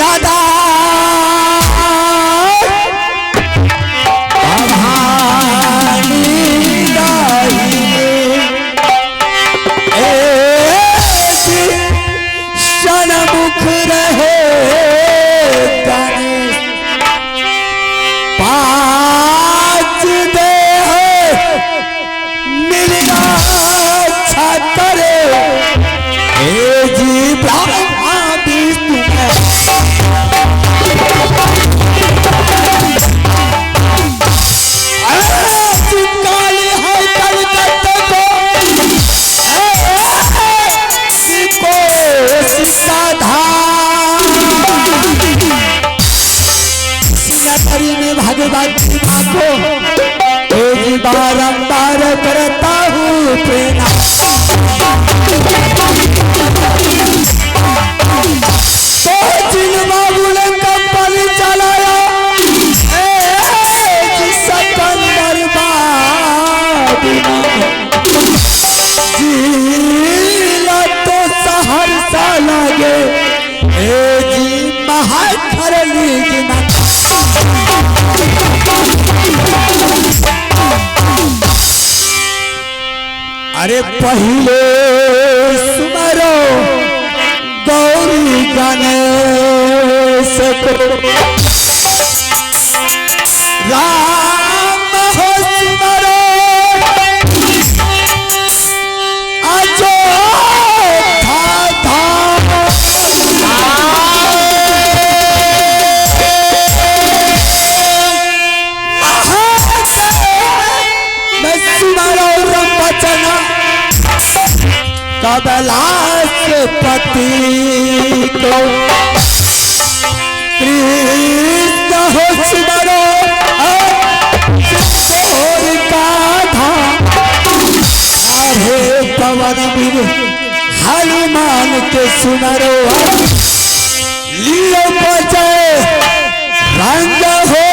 सदा भवानी दाहिने एक सन्मुख रहे गणेश पांच देह मिलना अच्छा करे हे जी ब्रह्मा विष्णु काली है कलकत्ते को नगरी में भगवती माँ को एक बारंबार करता हूँ प्रणाम। तो जिन बाबू ने कंपनी चलाया सिकंदर जिला तो सहरसा लगे ए जी महाखरली जिना। अरे पहले सुमरो गौरी गणेश को राम हो सुमरो अजो था मैं सुमरो बचना कबलास पति को कृष्ण हो सुमरो का धाम। अरे पवन वीर हनुमान के सुमरो लियो बजे रंग हो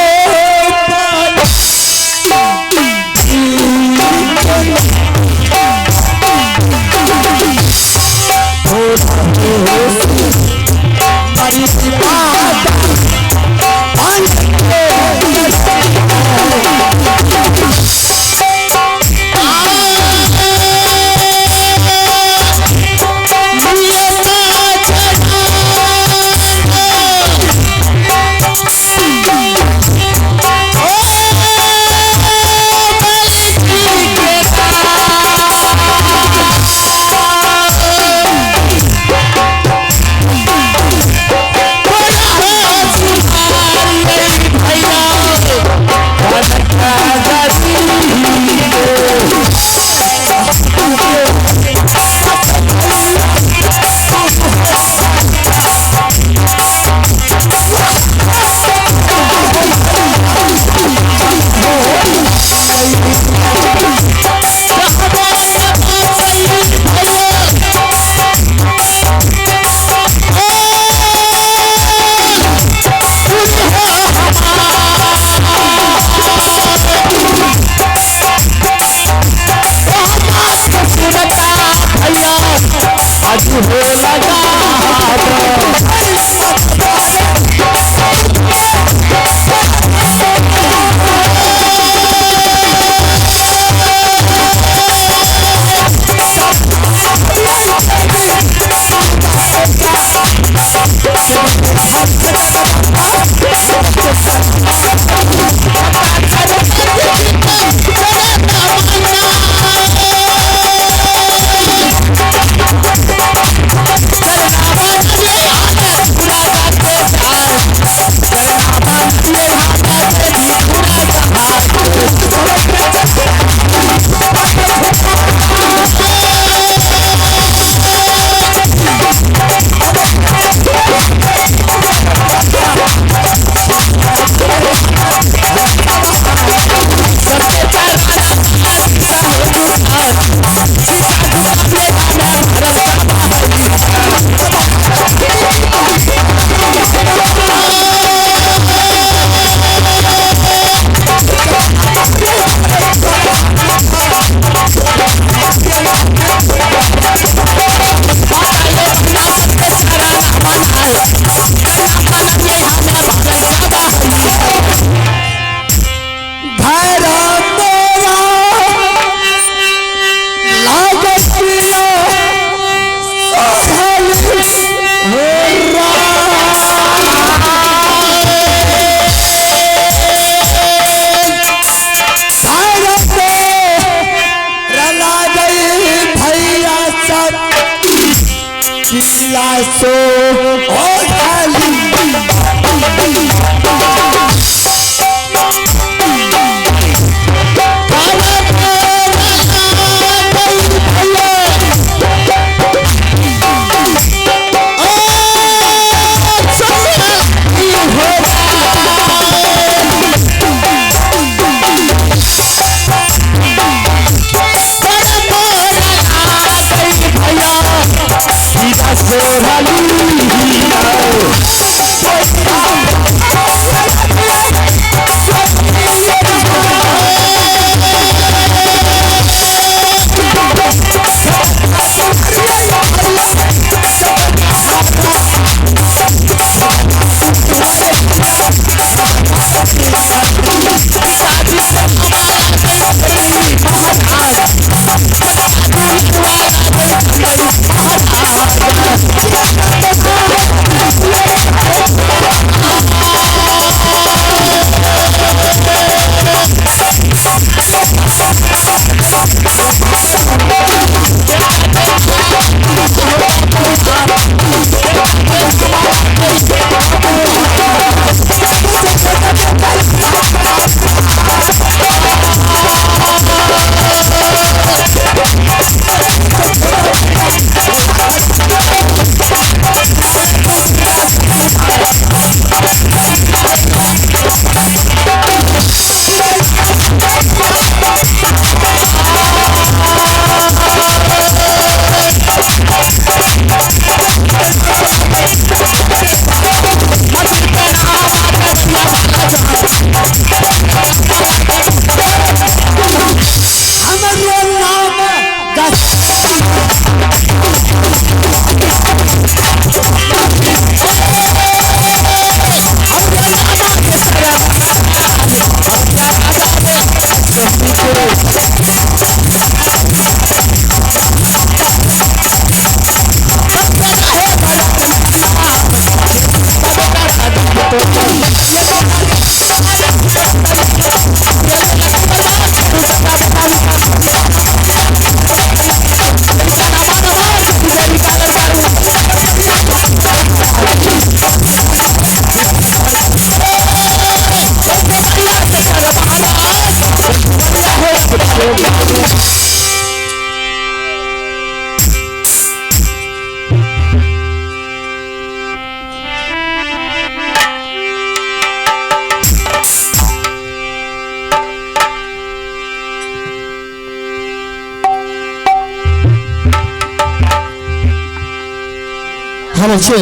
हेलो छे।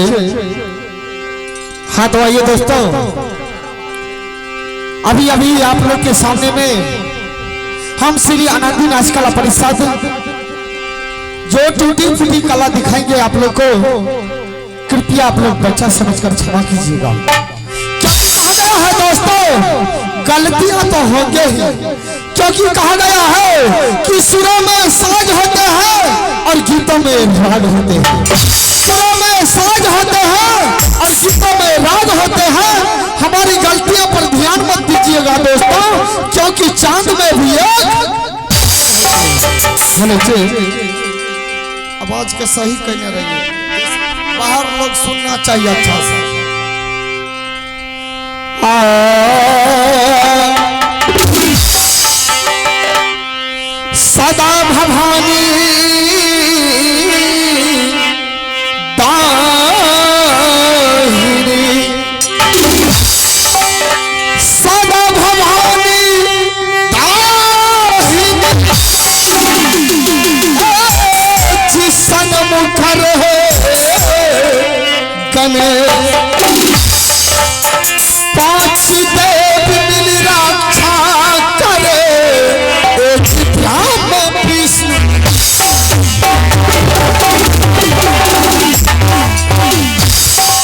हाँ तो आइए दोस्तों, अभी अभी आप लोग के सामने में हम श्री आनंदी नाच कला परिषद जो टूटी फूटी कला दिखाएंगे आप लोग को, कृपया आप लोग बच्चा समझकर क्षमा कीजिएगा। क्योंकि कहा गया है दोस्तों, गलतियां तो होंगे ही, क्योंकि कहा गया है कि सुरों में साज होते हैं और गीतों में राग होते हैं। सुरों में साज होते हैं और गीतों में राग होते हैं। हमारी गलतियों पर ध्यान मत दीजिएगा दोस्तों, क्योंकि चांद में भी एक हेलो जी आवाज के सही कहने रहिए, बाहर लोग सुनना चाहिए अच्छा से। सदा भवानी दाहिनी, सदा भवानी दाहिनी, जिसन मुखर है गणेश, पांच देव मिल रक्षा करे, एक ब्रह्म विष्णु।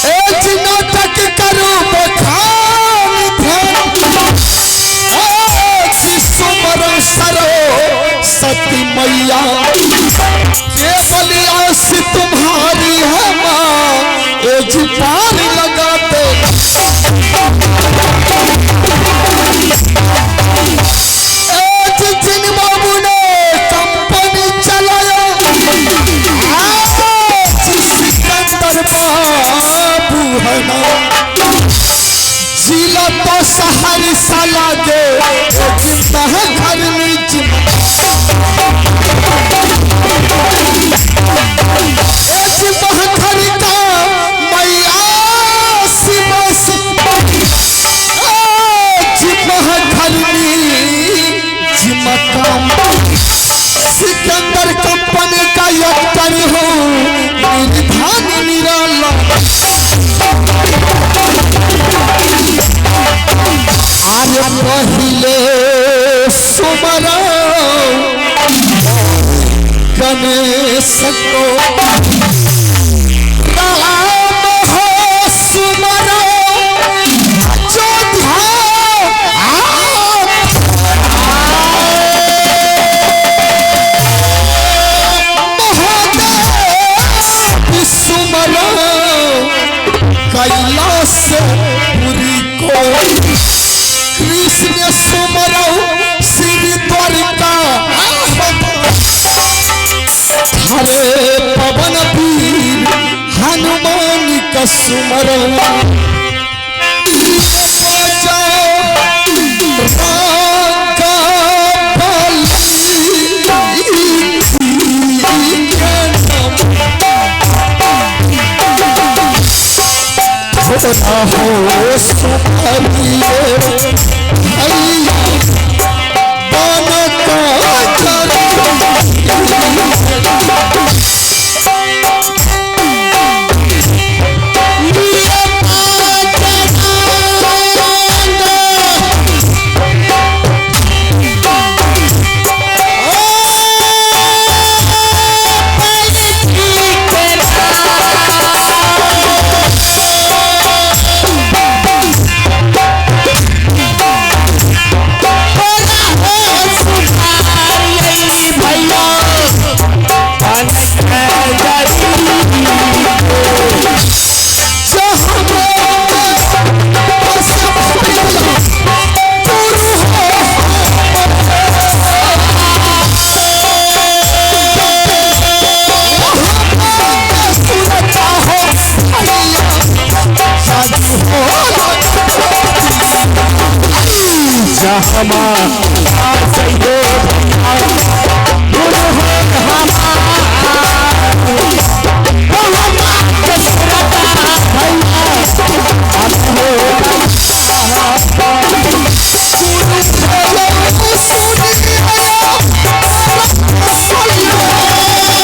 एक नाटक करो बखान ध्यान, एक सुमर सरो सती मैया, केवल आस तुम्हारी है माँ, एक पार लगाते। एक जिन बाबू ने कंपनी चलाया, आज सिकंदर बाबू है ना, जिला तो सहरसा लागे, चिंता है घर नीच। सिकंदर कंपनी का एक्टर हो, निर्धन निराला। आर्य पहले सुमरा गणेश को, राम हो सुमरा जो कैलाश पुरी को, कृष्ण सुमरो श्री द्वारिका, हरे पवन वीर हनुमान का सुमरो। हो सुमरिए भैया बन का Oh,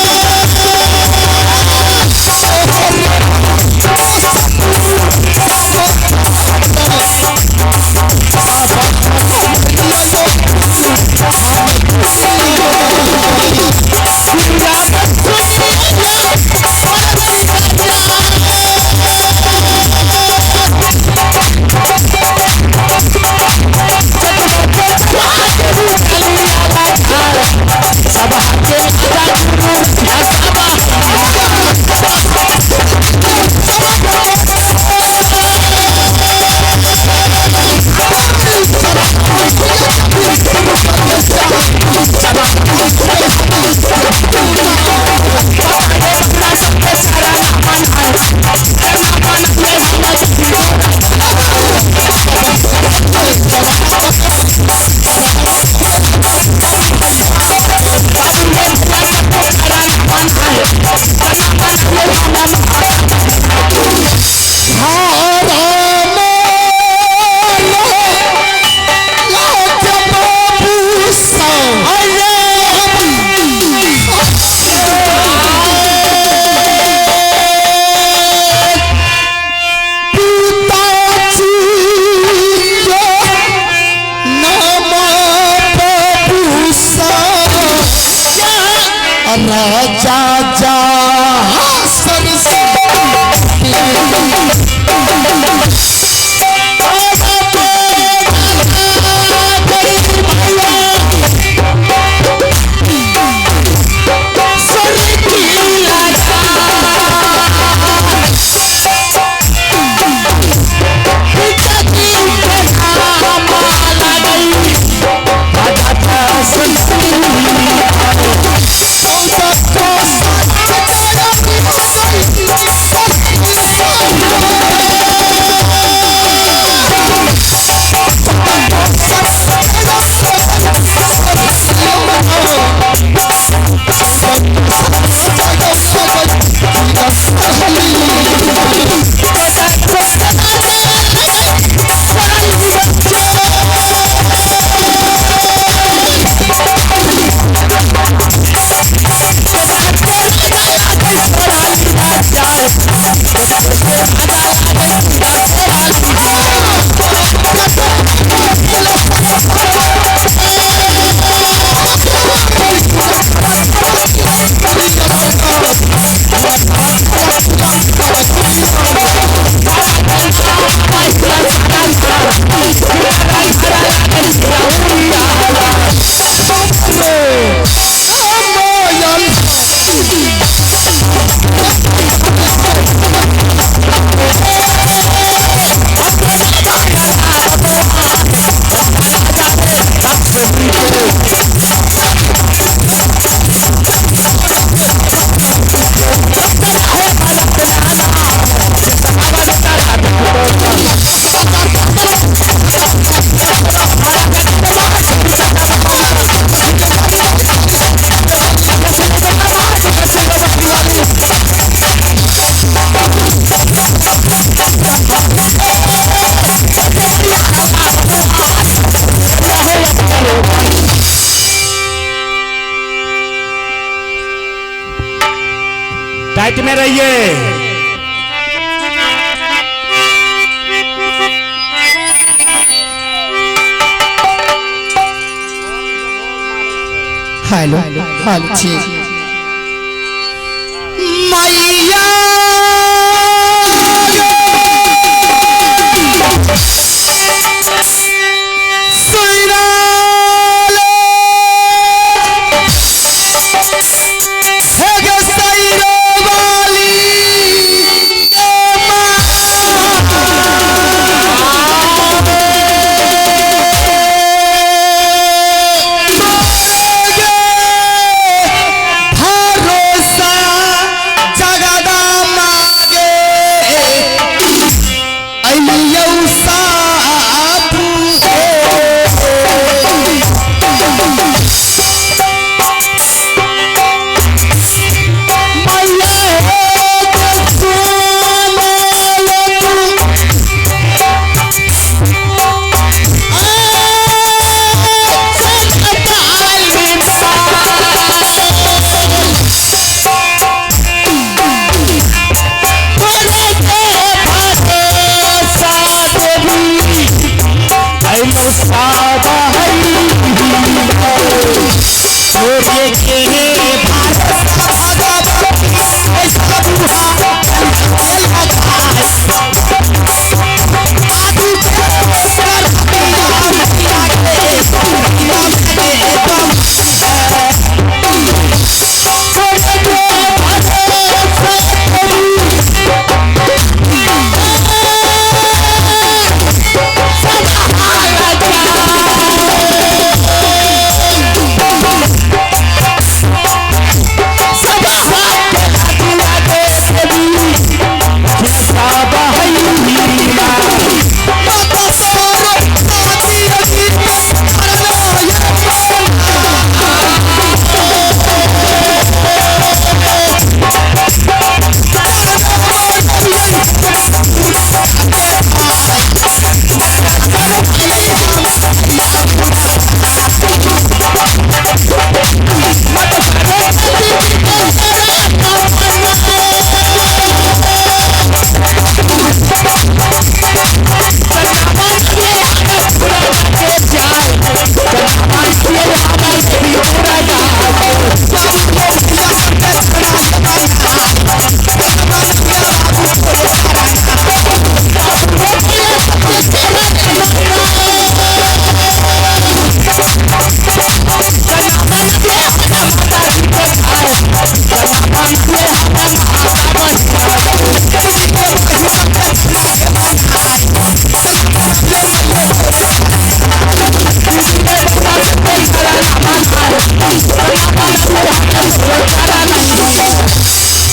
लाइट में रहिए। हेलो हेलो जी मैया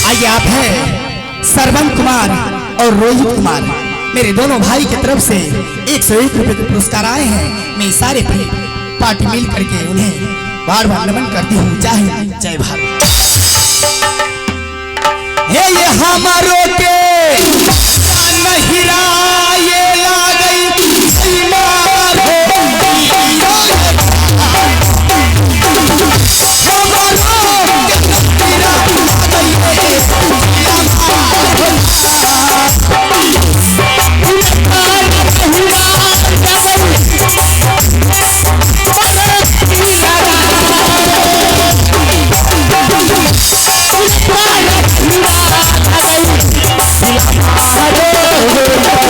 आइए आप हैं सरवन कुमार और रोहित कुमार, मेरे दोनों भाई की तरफ से 101 रुपए के पुरस्कार आए हैं। मैं सारे पार्टी मिल करके उन्हें बार बार नमन करती हूँ। जय हिंद, जय भारत। हे ये हमारो के हीरा ये ला गई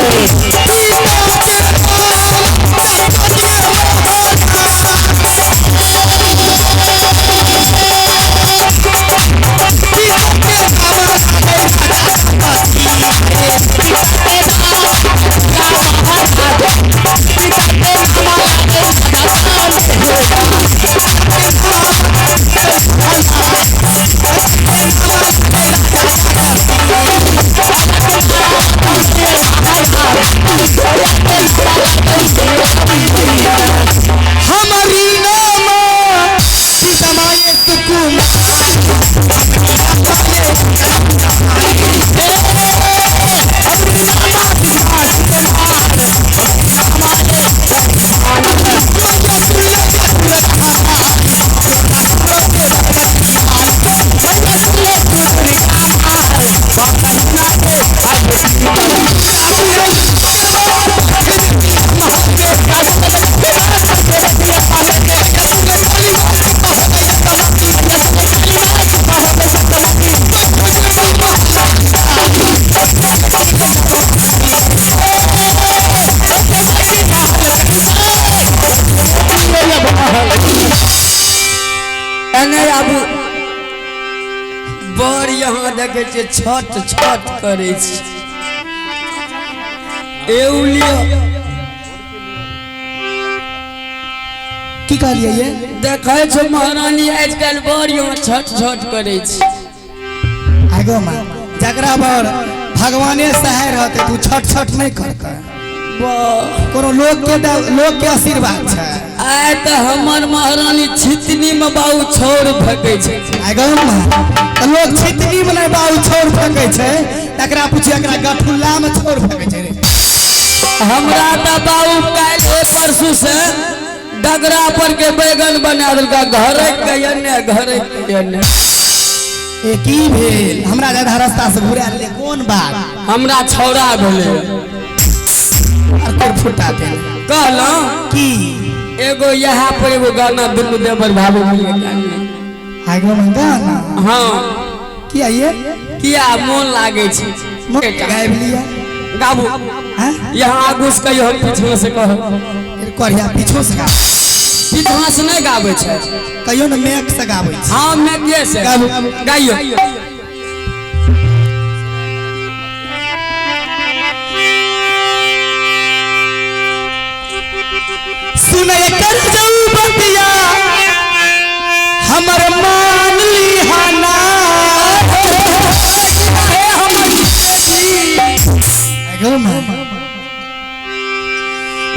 Oh, देखै छियै छट छट करै छै। एउ लिअ। की कहलियै ये? देखै छौ महारानी आजकल बड़ यहाँ छट छट करै छै। आगो माँ, जकरा पर भगवाने सहाय रहते तू छट छट नहीं करते। कोनो लोक के लोक के आशीर्वाद छै। आइ तऽ हमर महारानी छितनी में बाबू छौर फेकै छै। आगो माँ, तऽ लोक छितनी में नहीं बाबू छौर फेकै छै, तकरा पूछिए एकरा गठुल्ला में छौर फेकै छै रे। हमरा तऽ बाबू काल्हि परसू से डगरा पर के बैगन बना देलका, घरे के एने घरे के एने। ए की भेल? हमरा ज्यादा रास्ता से घुरा ले कोन बात? हमरा छौड़ा भेलै। और कोर फुटा देल। कहलहुँ की? एगो यहाँ पर एगो गाना दुनू देवर भाभी मिलके गाना। आगो में गाना? हाँ। की आइए? किया मोन लागे छै? गाबि लिअ। गाबू। हाँ? यहाँ आगू से कहियो, हम पीछा से कहब। करिया पीछो से गाबू। पीछा से नहीं गाबै छै। कहियो ने मेघ से गाबै छै। हाँ, मेघे से। गाबू। गाइयो। सुनै कर जाऊ बतिया हमर मान लिहाना।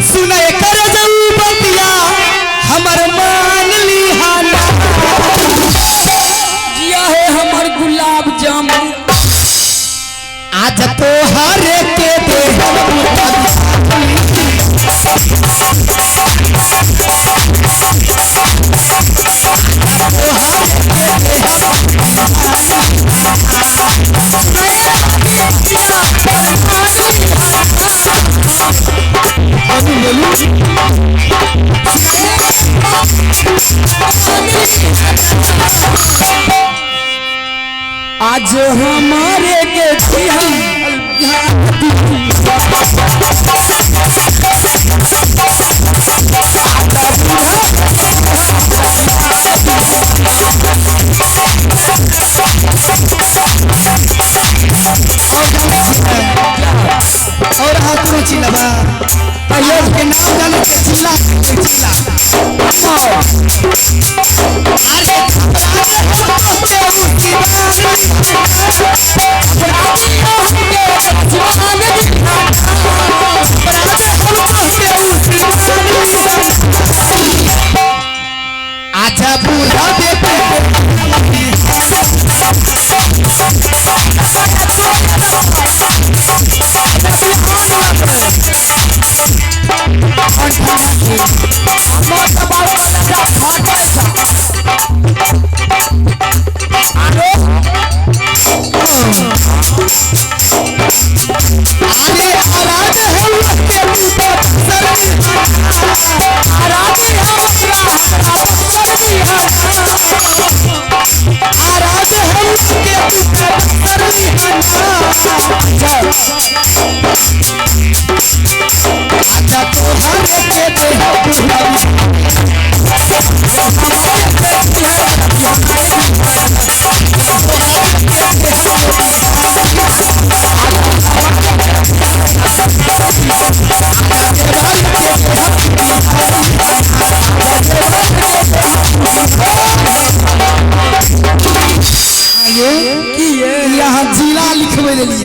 सुनै कर जाऊ बतिया हमर मान लिहाना। जिया है हमर गुलाब जामुन। आज तो हर के दे आज हमारे के और हाथ में चिल्ला लोग के नाम जाने के चिल्ला चिल्ला। आजा बूढ़ा बेटे यहाँ जिला लिखवे लिए।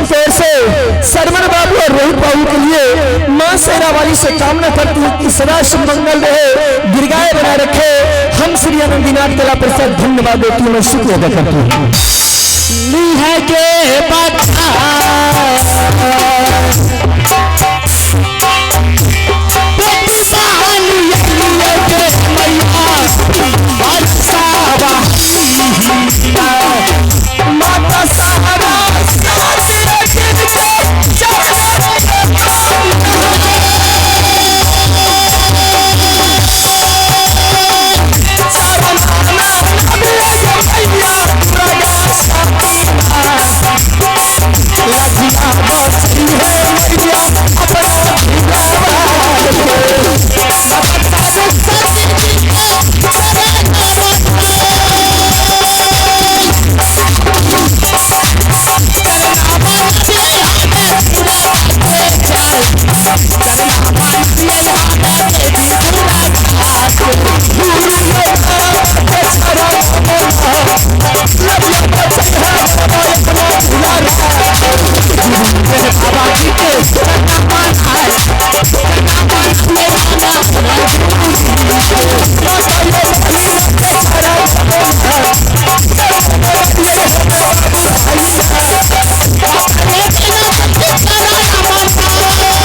प्रशासन की ओर से सरमन बाबू और रोहित बाबू के लिए माँ शेरा वाली से कामना करती हूँ कि सदा शुभ मंगल रहे, दीर्घायु बनाए रखे। हम श्री आनंदीनाथ कला परिषद धन्यवाद देती हूँ, मैं शुक्रिया अदा करती हूँ। के बता।